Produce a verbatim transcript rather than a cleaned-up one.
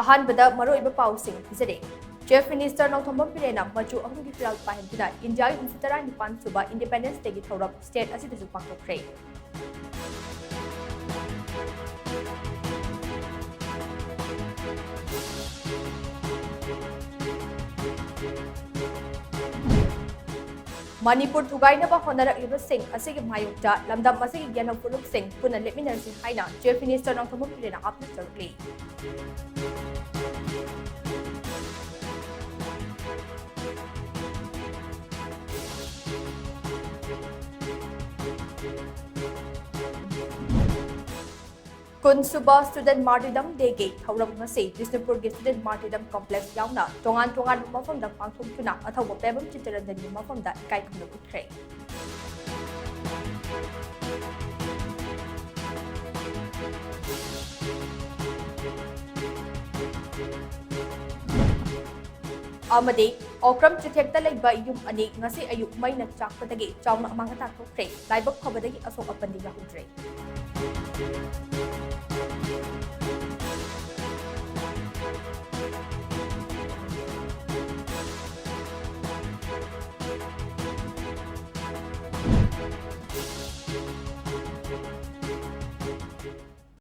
ꯑꯍꯥꯟꯕꯗ ꯃꯔꯨꯑꯣꯏꯕ ꯄꯥꯎꯁꯤꯡ ꯄꯤꯖꯔꯦ꯫ Chief Minister ꯅꯣꯡꯊꯣꯝꯕꯝ ꯕꯤꯔꯦꯟꯅ ꯃꯆꯨ ꯑꯍꯨꯝꯒꯤ ꯐꯤꯔꯥꯜ ꯄꯥꯏꯍꯟꯗꯨꯅ ꯏꯟꯗꯤꯌꯥꯒꯤ ꯍꯨꯝꯐꯨ ꯇꯔꯥꯅꯤꯄꯥꯟ ꯁꯨꯕ Independence Day ꯒꯤ ꯊꯧꯔꯝ state ꯑꯁꯤꯗꯁꯨ ꯄꯥꯡꯊꯣꯛꯈ꯭ꯔꯦ꯫ ꯃꯅꯤꯄꯨꯔ ꯊꯨꯒꯥꯏꯅꯕ ꯍꯣꯠꯅꯔꯛꯂꯤꯕꯁꯤꯡ ꯑꯁꯤꯒꯤ ꯃꯥꯌꯣꯛꯇ ꯂꯝꯗꯝ ꯑꯁꯤꯒꯤ ꯌꯦꯜꯍꯧ ꯐꯨꯔꯨꯞꯁꯤꯡ ꯄꯨꯟꯅ ꯂꯦꯞꯃꯤꯟꯅꯁꯤ ꯍꯥꯏꯅ Chief Minister Nongthombam ꯕꯤꯔꯦꯟꯅ ꯑꯥꯍ꯭ꯋꯥꯟ ꯇꯧꯔꯛꯂꯤ꯫ ꯀꯨꯟꯁꯨꯕ Student Martyrdom Day ꯒꯤ ꯊꯧꯔꯝ ꯉꯁꯤ ꯕꯤꯁꯅꯨꯄꯨꯔꯒꯤ Student Martyrdom Complex ꯌꯥꯎꯅ ꯇꯣꯉꯥꯟ ꯇꯣꯉꯥꯟꯕ ꯃꯐꯝꯗ ꯄꯥꯡꯊꯣꯛꯇꯨꯅ ꯑꯊꯧꯕ ꯄꯦꯕꯝ ꯆꯤꯠꯇꯔꯟꯖꯟꯒꯤ ꯃꯐꯝꯗ ꯏꯀꯥꯏ ꯈꯨꯝꯅꯕ ꯎꯠꯈ꯭ꯔꯦ꯫ ꯑꯃꯗꯤ ꯑꯣꯀ꯭ꯔꯝ ꯆꯨꯊꯦꯛꯇ ꯂꯩꯕ ꯌꯨꯝ ꯑꯅꯤ ꯉꯁꯤ ꯑꯌꯨꯛ ꯃꯩꯅ ꯆꯥꯛꯄꯗꯒꯤ ꯆꯥꯎꯅ ꯑꯃꯥꯡ ꯑꯇꯥ ꯊꯣꯛꯈ꯭ꯔꯦ꯫ ꯂꯥꯏꯕꯛ ꯐꯕꯗꯒꯤ ꯑꯁꯣꯛ ꯑꯄꯟꯗꯤ ꯌꯥꯎꯍꯧꯗ꯭ꯔꯦ꯫